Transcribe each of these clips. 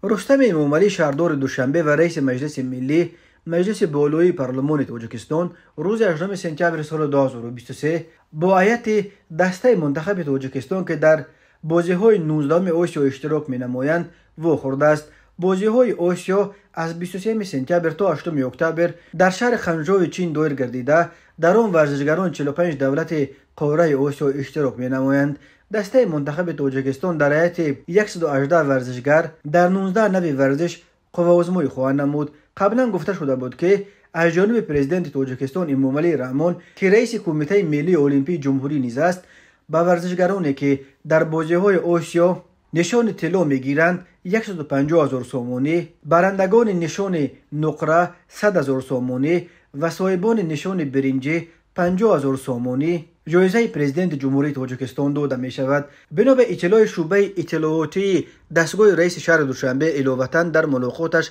Рустами Эмомалӣ, шаҳрдори Душанбе ва раиси Маҷлиси Миллӣ, Маҷлиси Болоии Парлумони Тоҷикистон, рӯзи 8 сентябри соли 2023 бо ҳайати дастаи мунтахаби Тоҷикистон, ки дар бозиҳои 19 Осиё иштирок менамоянд, вохӯрдааст. Бозиҳои Осиё аз 23 сентябр то 8 октябр дар шаҳри Ханжои Чин доир гардида, дар он варзишгарони 45 давлати қораи Осиё иштирок менамоянд. Дастаи мунтахаби Тоҷикистон дар ҳайати 118 варзишгар дар 19 нави варзиш қувваозмоӣ хоҳанд намуд. Қаблан гуфта шуда буд, ки аз ҷониби президенти Тоҷикистон Эмомалӣ Раҳмон, ки раиси Кумитаи миллии олимпии ҷумҳурӣ низ аст, ба варзишгароне, ки дар бозиҳои Осиё нишони тилло мегиранд, 150 0 сомонӣ, барандагони нишони нуқра 100 0 сомонӣ ва соҳибони нишони биринҷӣ 50 0 сомонӣ ҷоизаи президенти Ҷумҳурии Тоҷикистон дода мешавад. Бино ба иттилои шӯъбаи иттилоотии дастгоҳи раиси шаҳри Душанбе, иловатан дар мулоқоташ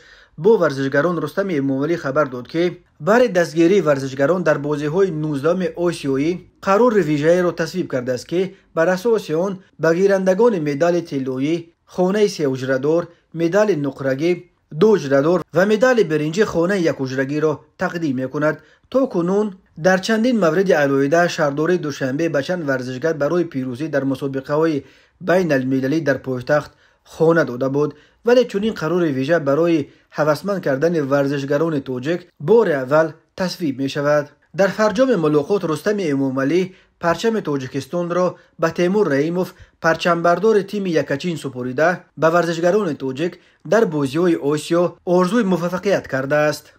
бо варзишгарон Рустами Эмомалӣ хабар дод, ки барои дастгирии варзишгарон дар бозиҳои 19 осиёӣ қарори вижаеро тасвиб кардааст, ки бар асоси он ба гирандагони медали тиллоӣ хонаи сеҳуҷрадор, медали нуқрагӣ ду ҳуҷрадор ва медали биринҷӣ хонаи якҳуҷрагиро тақдим мекунад. То кунун дар чандин мавриди алоҳида шаҳрдории Душанбе ба чанд варзишгар барои пирӯзӣ дар мусобиқаҳои байналмилалӣ дар пойтахт хона дода буд, вале чунин қарори вижа барои ҳавасманд кардани варзишгарони тоҷик бори аввал тасвиб мешавад. Дар фарҷоми мулоқот Рустами Эмомалӣ парчами Тоҷикистонро ба Темур Раимов, парчамбардори тими Якачин, супорида, ба варзишгарони тоҷик дар бозиҳои Осиё орзуи муваффақият кардааст.